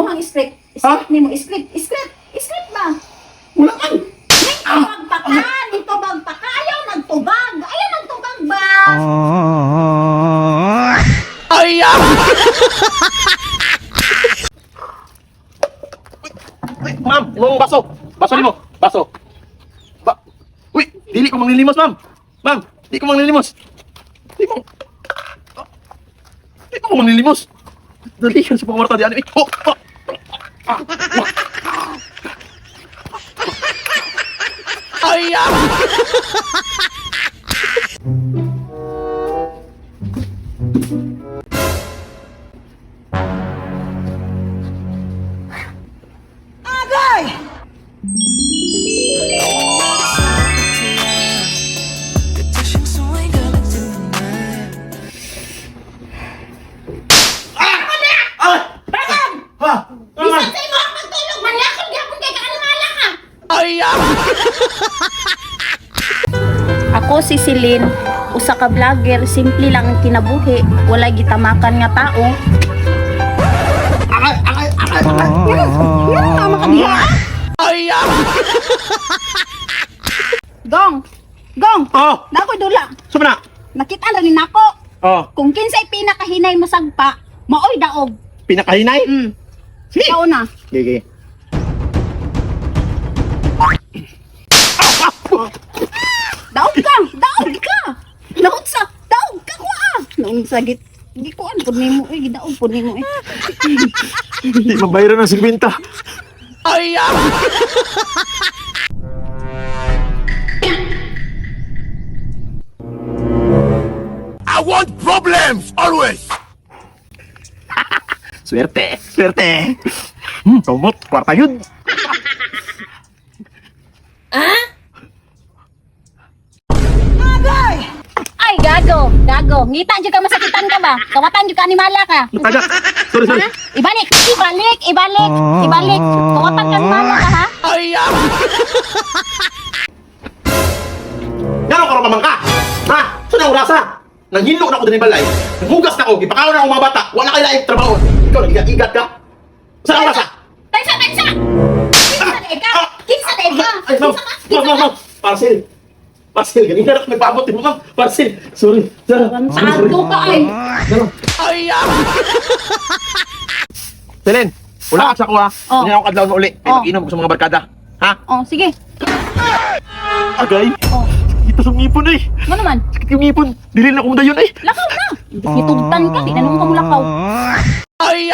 Imuhang script. Script nimo, script, script, script ba? Wala man. Nitubag pa ka, nitubag pa ka. Ayaw nagtubag. Ayaw nagtubag ba? Ay! Uy, ma'am, imong baso. Baso nimo. Baso. Ba Uy, dili ko manglilimos, ma'am. Ma'am, di ko manglilimos. Di ko. Di ko manglilimos. Dali ka sa pangwarta di ani. Oh, oh. Ah, ah. Ay! Ah! Bragam! Ha! Bisan sa imo ang pagtulog, manyakol gyapon kay kaalamala ka. Ay! Ako si Celine, usa ka vlogger, simple lang ang kinabuhi, wala gitamakan nga tao. Akay! Akay! Akay! Akay! Tama ka diha. Ay! Gong! Gong! Oh! Nakoy dula. Suma na! Nakita na ni nako. Oh! Kung kinsay pinakahinay masagpa, maoy daog. Pinakahinay? Sige! Ikaw na. Sige, sige. Daog ka! Daog ka! Daog sa! Daog ka kuha! Noong sa git gikuan pud nimo eh, gidaog pud nimo eh. Hindi mabayaran ng 50. Ay! I want problems always. Swerte! Swerte! Kamot, kwarta yun! Ay, gago, gago. Ngita jud ka masakitan ka ba? Kawatan jud ka animala ka. Nataga! Sorry, sorry! Ha? Ibalik, ibalik, ibalik, ibalik. Kawatan ka animala ka ha? Ay! Ngano ka man ka? Ha? Saan ang orasa? Nanghilo na ako din balay. Nanghugas na ako, gipakaon na ako mga bata. Wala kay laing trabaho. Ikaw nagigat-igat ka. Saan ang orasa? Taysa, taysa! Kinsa na ka? Kinsa na ka? Ay, ma'am! Kinsa ka? Ma'am, ma'am, ma'am! Parcel! Parcel! Ganina na ako nagpaabot eh, ma'am! Parcel! Sorry! Sorry! Sorry! Tarantado ka ay. Ay! Selen, wala ka sa kuha. Oh. Hindi ako kadlaw na uli. Ay, Oh. mag-inom ko sa mga barkada. Ha? Oh, sige. Agay! Oh, Kita sa ngipon eh! mo naman. Sakit yung ngipon! Dili na akong dayon eh! Lakaw na. Imbis gitugtan ka, di na naman ka mulakaw. Ay!